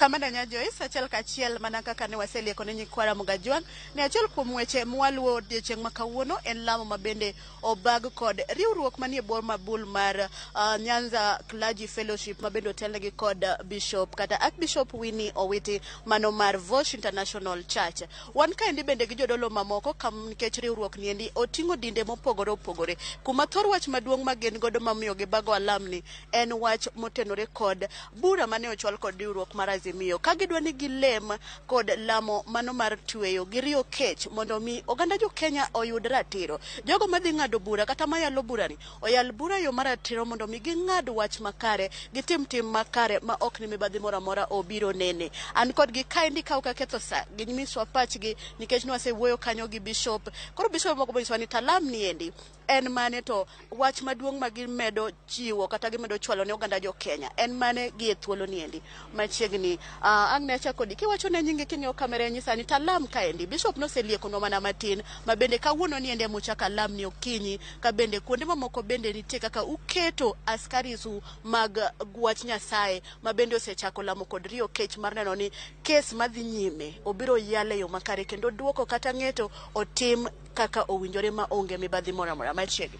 Kamano nya Joyce, achiel kachiel mana kaka ne waselieko ne nyikwa Ramogi Ajwang' ni achiel kuom weche mwaluwo odiechieng' ma kawuono en lamo ma bende obag kod riwruok manie bwo mabul mar Nyanza Clergy Fellowship ma bende otelnegi kod Bishop kata Archbishop Winnie Owiti mano mar Vosh International Church. Wan kaendi bende gi jodolo mamoko kam nikech riwruok niendi oting'o dinde mopogore opogore. Kuma thor wach maduong' ma gin godo mamiyo gibago alamni en wach motenore kod bura mane ochwal kod riwruok mar Azimio ka gidwa ni gilem kod lamo mano mar tweyo gi riyo kech mondo mi oganda jo Kenya oyud ratiro. Jogo madhi ng'ado bura kata mayalo burani oyal bura e yo mar ratiro mondo mi ging'ad wach makare, gitim tim makare ma ok ni mibadhi moro amora obiro nene. An kodgi kaendi ka ok aketho sa, ginyiswa pachgi nikech nwasewuoyo kanyo gi Bishop. Koro Bishop moko bonyisowa ni talam niendi en mane to wach maduong' ma gimedo chiwo kata gimedo chwalo ne oganda jo Kenya en mane gi e thuolo niendi machiegni. Ang' ne achako kodi kiwacho ne nyingi king'iyo kamera nyisa ni talam kaendi Bishop noseliekonwa mana matin ma bende kawuono niendi ema uchako alam ni okinyi ka bende kuonde mamoko bende nitie kaka uketo askarisu mag wach Nyasaye ma bende osechako lamo kod riyo kech mar neno ni kes madhi nyime obiro yale yo makare kendo duoko kata ng'eto otim kaka owinjore ma onge mibadhi moro amora machiegni.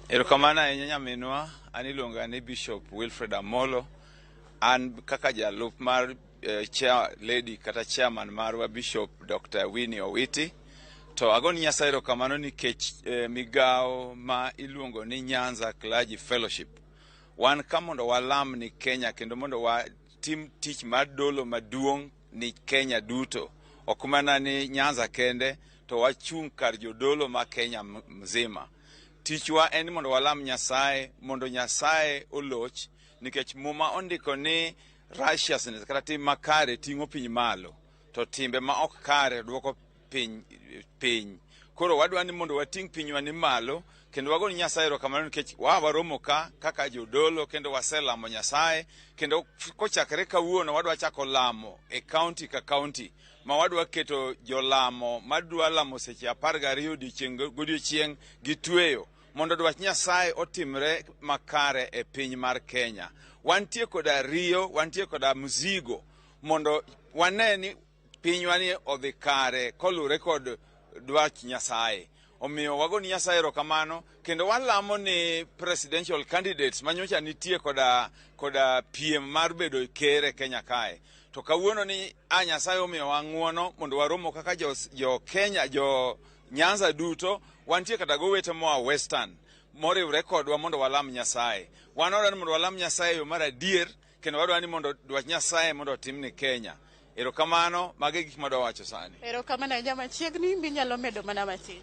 Erokamano ahinya nyaminwa, an iluonga ni Bishop Wilfred Amolo. An kaka jalup mar chair lady kata chairman marwa Bishop Dr. Winnie Owiti. To agoni Nyasaye erokamano nikech migawo ma iluongo ni Nyanza Clergy Fellowship. Wan ka mondo walam ni Kenya kendo mondo watim tich mar dolo maduong' ni Kenya duto. Ok mana ni Nyanza kende, to wachung' kar jodolo ma Kenya mzima. Tichwa en mondo walam Nyasaye, mondo Nyasaye oloch, nikech Muma ondiko ni righteousness kata tim makare ting'o piny malo, to timbe ma ok kare duoko piny piny. Koro wadwa ni mondo wating' pinywa ni malo, kendo wago ni Nyasaye erokamano nikech waromo ka kaka jodolo kendo waselamo Nyasaye, kendo kochakre kawuono wadwa chako lamo e county ka county ma wadwa keto jolamo madwa lamo seche 12 odiochieng' godiochieng' gi tweyo mondo dwach Nyasaye otimre makare e piny mar Kenya. Wantie koda riyo, wantie koda mzigo mondo wane ni pinywa ni odhi kare koluwore kod dwach Nyasaye. Omiyo wagoni Nyasaye erokamano kendo walamo ni presidential candidates manyocha nitie koda piem mar bedo ker e Kenya kae. To kawuono ni a Nyasaye omiyowa ng'uono mondo waromo kaka jo Kenya, jo Nyanza duto, wantie kata gowete moa Western moriwre kodwa mondo walam Nyasaye. Wan wadwa ni mondo walam Nyasaye e yo mar adier kendo wadwa ni mondo dwach Nyasaye mondo otim ni Kenya. Erokamano, mago e gik madwa wacho sani. Erokamano ahinya machiegni, minyalo medo mana matin.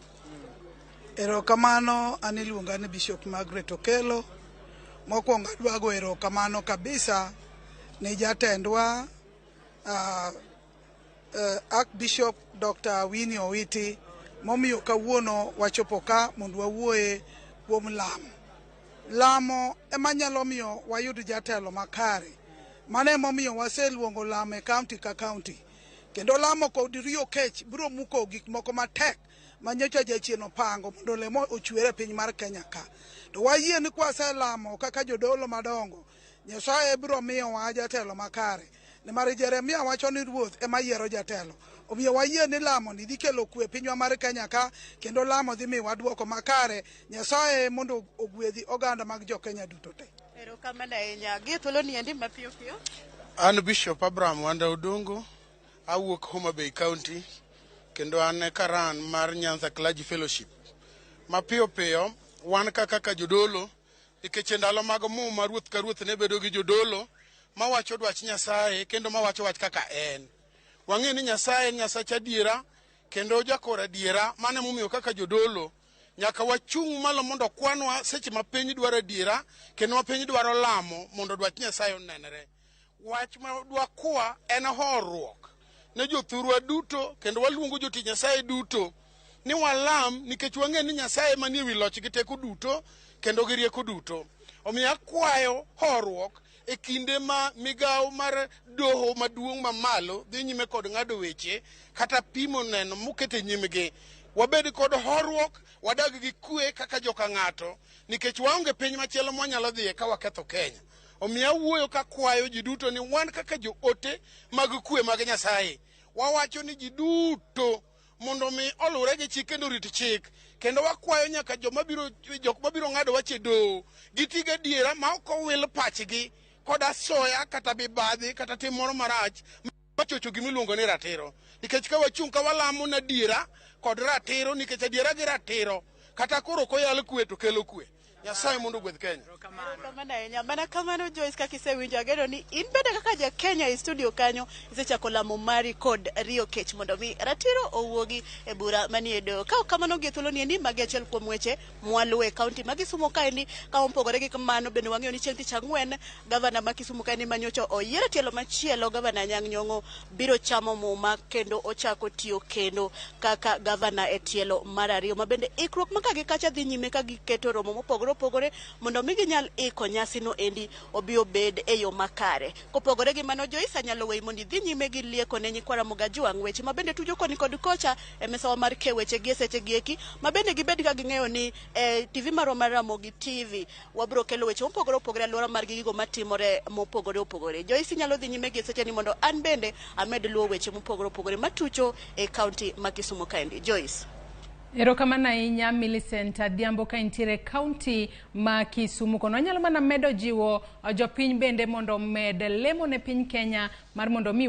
Erokamano, an iluonga ni Bishop Margaret Okello. Mokwongo adwa go erokamano kabisa ni jatendwa Archbishop Dr. Winnie Owiti momiyo kawuono wachopo ka mondo wawuoye kuom lamo. Lamo ema nyalo miyo wayud jatelo makare. Mano emomiyo waseluongo lamo e county ka county. Kendo lamo kod riyo kech biro muko gik moko matek ma nyocha jachien opango mondo lemo ochwer e piny mar Kenya ka. To wayie ni kwaselamo kaka jodolo madongo, Nyasaye biro miyowa jatelo makare. Nimar Jeremia wacho ni ruoth ema yiero jatelo. Omiyo wayie ni lamo ni dhi kelo kwe e pinywa mar Kenya ka, kendo lamo dhi miyowa duoko makare. Nyasaye mondo ogwedhi oganda mag jo Kenya duto te. Erokamano ahinya. Gi thuolo ni endi mapiyo piyo. An Bishop Abraham Wanda Odongo, awuok Homa Bay County, kendo an e karan mar Nyanza Clergy Fellowship. Mapiyo piyo, wan kaka jodolo, nikech e ndalo mag Muma ruoth ka ruoth ne bedo gi jodolo mawacho dwach Nyasaye kendo mawacho wach kaka en. Wang'eyo ni Nyasaye en Nyasach adiera kendo jakor adiera, mano emomiyo kaka jodolo nyaka wachung' malo mondo kwanwa seche ma piny dwaro adiera kendo ma piny dwaro lamo mondo dwach Nyasaye onenre. Wach ma dwakwa en horuok ne jothurwa duto kendo waluongo jotich Nyasaye duto ni walam nikech wang'eyo ni Nyasaye manie wi loch gi teko duto kendo gi rieko duto. Omiyo akwayo horuok e kinde ma migawo mar doho maduong' mamalo dhi nyime kod ng'ado weche kata pimo neno moket e nyimgi. Wabed kod horuok, wadag gi kwe kaka joka ng'ato nikech waonge piny machielo mwanyalo dhiye ka waketho Kenya. Omiyo awuoyo kakwayo ji duto ni wan kaka joote mag kwe mag Nyasaye, wawacho ni ji duto mondo mi oluwre gi chik kendo orit chik. Kendo wakwayo nyaka joma biro jok mabiro ng'ado wach e doho giti gadiera ma ok owil pachgi kod asoya kata mibadhi kata tim moro marach machocho gimiluongo ni ratiro. Nikech ka wachung' ka walamo na adiera kod ratiro, nikech adiera gi ratiro kata koro ok oyal kwe to kelo kwe. Nyasaye mondo ogwedh Kenya. Erokamano ahinya. Mana kamano Joyce, kaka isewinjo, ageno ni in bende kaka ja Kenya e studio kanyo isechako lamo mari kod riyo kech mondo mi ratiro owuogi e bura manie doho. Ka ok kamano gi thuolo ni endi, magi achiel kuom weche mwaluwo e kaunti ma Kisumu kaendi. Ka opogore gi mano bende wang'eyo ni chieng' tich ang'wen gavana ma Kisumu kaendi manyocha oyier e tielo machielo, gavana Anyang' Nyong'o biro chamo muma kendo ochako tiyo kendo kaka gavana e tielo mar ariyo, ma bende ikruok ma ka gi kacha dhi nyime ka giketo romo mopogore opogore mondo mi ginyal iko nyasino endi obi obed e yo makare. Kopogore gi mano, Joyce, anyalo weyi mondo idhi nyime gi lieko ne nyikwa Ramogi Ajwang' weche ma bende tujo koni kod kocha e mesawa mar ke weche gi e seche gi eki, ma bende gibed ka ging'eyo ni e TV marwa mar Ramogi TV wabiro kelo weche mopogore opogore alwora mar gi gigo matimore mopogore opogore. Joyce, inyalo dhi nyime gi e seche ni mondo an bende amed luwo weche mopogore opogore matucho e kaunti ma Kisumu kaendi. Joyce. Erokamano ahinya Millicent Adhiambo ka intiere kaunti ma Kisumu kono. Anyalo mana medo jiwo jopiny bende mondo omed lemo ne piny Kenya mar mondo mi